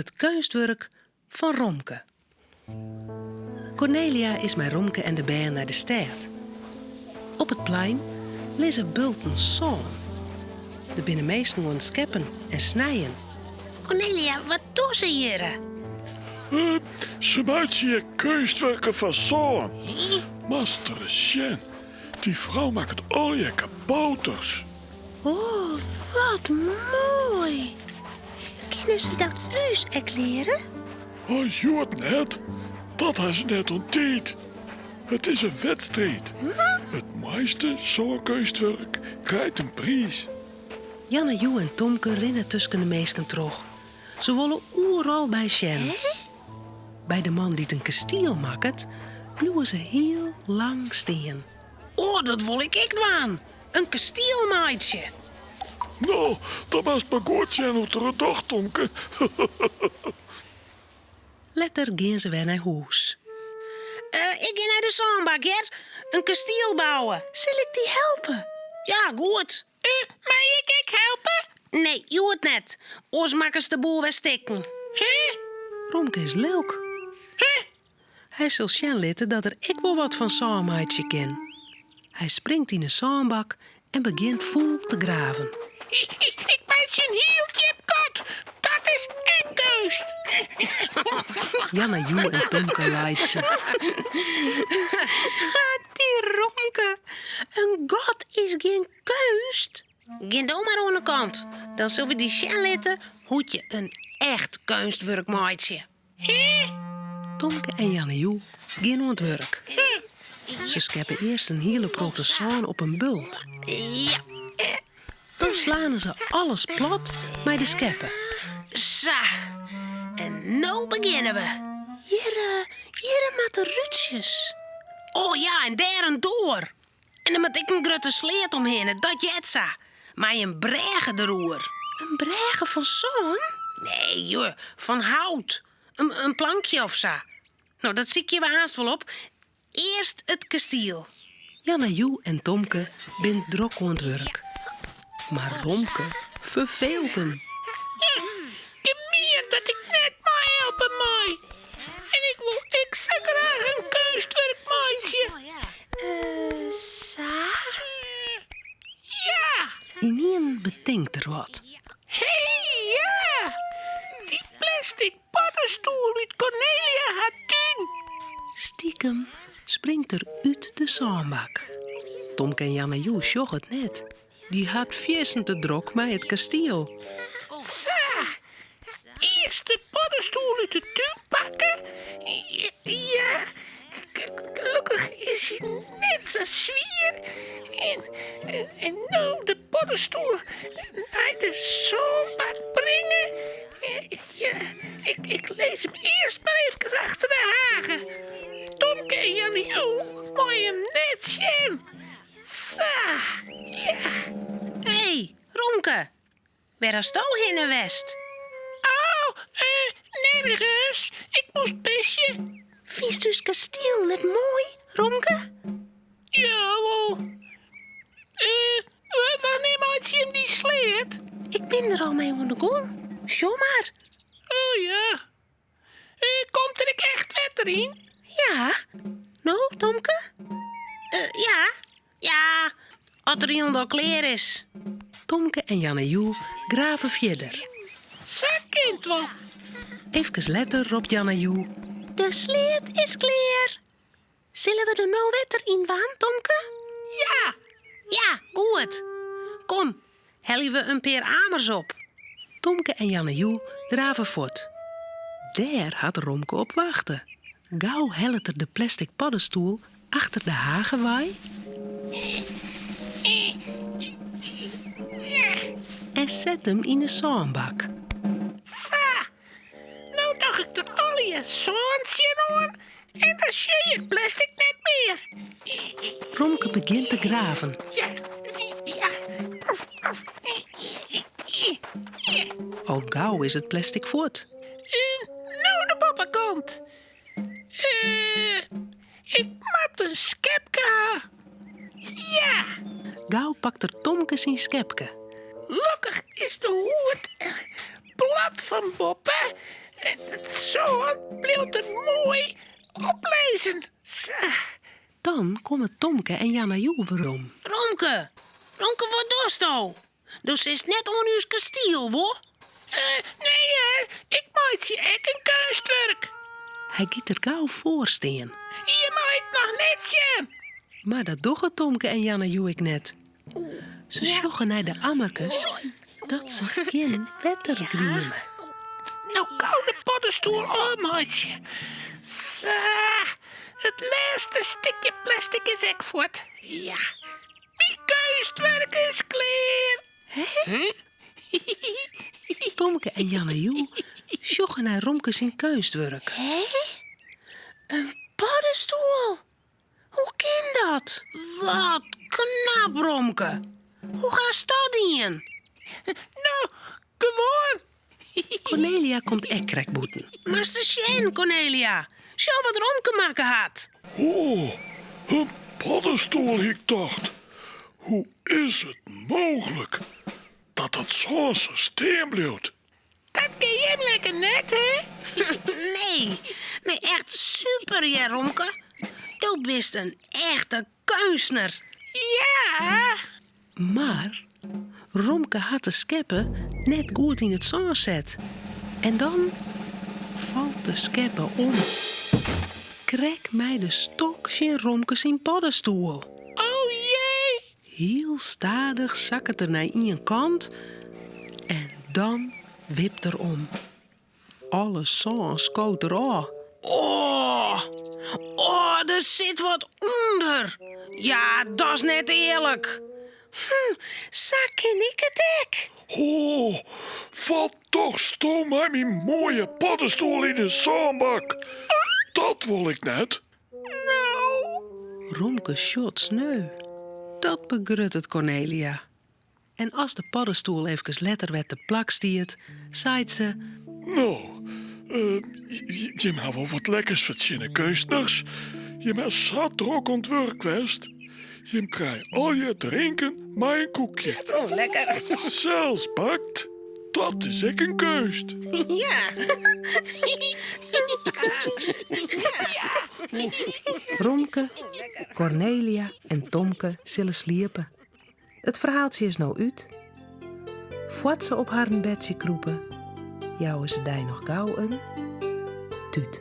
It keunstwurk fan Romke. Kornelia is mei Romke en de bern nei de stêd. Op it plein lizze bulten sân. Der binne minsken oan it skeppen en snijen. Kornelia, wat dogge se hjirre? Se meitsje hjir keunstwurken fan sân. Moatst ris sjen, dy frou makket allegear kabouters. O, wat moai! Kinne se dat ús ek leare? Oh, hjoed net. Dat ha se net oan tiid. It is in wedstriid. It moaiste sânkeunstwurk krijt in priis. Janne Joe en Tomke rinne tusken de minsken troch. Se wolle oeral by sjen. By de man dy't in kastiel makket, bliuwe se hiel lang stean. O, dat wol ik ek dwaan! In kastiel meitsje! No, dan moatst mar goed sjen hoe't er it docht, Tomke. Letter gean se wer nei hûs. Ik gean nei de sânbak, hear. In kastiel bouwe. Sil ik dy helpe? Ja, goed. Mei ik ek helpe? Nee, hjoed net. Oars makkest de boel wer stikken. Hè? Romke is lilk. Hè? Hy sil sjen litte dat er ek wol wat fan sân meitsje kin. Hy springt yn 'e sânbak en begjint fûl te graven. Ik meitsje in hiel djip gat. Dat is ek keunst. Janne Joe en Tomke laitsje. Dy Romke, in gat is gjin keunst. Gean do mar oan 'e kant, dan sille we dy sjen litte hoe't je in echt keunstwurk meitsje. Tomke en Janne Joe gean oan it wurk. Se skeppe earst in hiele protte sân op in bult. Dan slane se alles plat mei de skeppe. Sa, en no begjinne we. Hjir, hjirre moatte rútsjes. Oh ja, en dêr in doar. En der moat ek in grutte sleat omhinne, dat heart sa. Mei in brêge deroer. In brêge fan sân? Nee, joh, fan hout. In, in plankje of sa. No, dat sykje we aanst wol op. Earst it kastiel. Janne Joe en Tomke bin drok oan it wurk. Mar Romke ferfeelt him. Gemien dat ik net meihelpe mei. En ik wol ek sa graach in keunstwurk meitsje. Sa? Ja! Ynienen betinkt er wat. Hé, ja! Dy plastic paddenstoel út Kornelia har tún. Stikem springt er út de sânbak. Tomke en Janne Joe sjogge it net. Dy hat fierstente drok mei it kastiel. Sa, earst de paddenstoel út de tún pakke. Ja, gelokkich is hy net sa swier. En, en no de paddenstoel nei de sânbak bringe. Ja, ik, ik lis him earst mar efkes achter de hage. Tomke en Jan Joe meie him net sjen. Sa, ja. Hé, Romke, wêr hasto hinne west? Oh, nergens. Ik moast pisje. Fynst ús kastiel net moai, Romke? Ja, wol. Wannear meitsje jim dy sleat? Ik bin der al mei oan de gong. Sjoch mar. Oh ja. Komt der ek echt wetter yn? Ja. No, Tomke? Ja. Ja, as er hielendal klear is. Tomke en Janne Joe grave fierder. Sa kin it wol. Efkes letter ropt Janne Joe. De sleat is klear. Sille we der no wetter yn dwaan, Tomke? Ja! Ja, goed. Kom, helje we in pear amers op. Tomke en Janne Joe drave fuort. Dêr hat Romke op wachte. Gau hellet er de plastic paddestoel achter de hage wei en set him yn 'e sânbak. Sa, No doch ik der allegear sân tsjinoan en dan sjoch je it plastic net mear. Romke begjint te graven. Al gau is it plastic fuort. En no de boppekant. Ik moat in skepke ha. Ja! Gau pakt er Tomke syn skepke. Lokkich is de hoed plat fan boppe. It sân bliuwt der moai oplizzen. Sa. Dan komme Tomke en Janna Joe werom. Romke, Romke, wat dochsto? Do sitst net oan ús kastiel, wol? Nee hear, ik meitsje ek in keunstwurk. Hy giet der gau foar stean. Je meie it noch net sjen. Mar dat dogge Tomke en Janna Joe ek net. Se sjogge nei de ammerkes dat se gjin wetter grieme. No gau de poddestoel ôfmeitsje. Sa, it lêste stikje plastic is ek fuort. Ja, myn keunstwurk is klear. Hè? Tomke en Janna Joe sjogge nei Romke syn keunstwurk. Hè? In paddestoel? Hoe kin dat? Wat knap, Romke. Hoe hast dat dien? No, gewoan. Cornelia komt ek krekt bûten. Moatst ris sjen, Cornelia. Sjoch wat Romke makke hat. O, in paddestoel, hie ik tocht. Hoe is it mooglik dat dat sân sa stean bliuwt? Dat kin jim lekker net, hè? Nee, nee, echt super, hear, Romke. Do bist in echte keunstner. Ja. Mar Romke hat de skeppe net goed yn it sân set. En dan falt de skeppe om. Krekt mei de stok tsjin Romke syn poddestoel. Oh jee! Hiel stadich sakket er nei ien kant en dan wipt er om. Alle sân skoot der ôf. Oh, oh, der sit wat ûnder. Ja, dat is net earlik. Hm, sa kin ik it ek. Oh, wat dochsto mei myn moaie poddestoel yn de sânbak? Dat wol ik net. Romke sjocht sneu. Dat begruttet Cornelia. En as de poddestoel efkes letter wer te plak stiet, seit se... No, jim ha wol wat lekkers fertsjinne, keunstners. Jim ha sa drok oan it wurk west. Jim krije allegear drinken mei in koekje. Oh, lekker. Sels bakt. Dat is ek in keunst. Ja. Romke, Cornelia en Tomke sille sliepe. It ferhaaltsje is no út. Foar't se op harren bedsje krûpe, jouwe se dy noch gau in tút.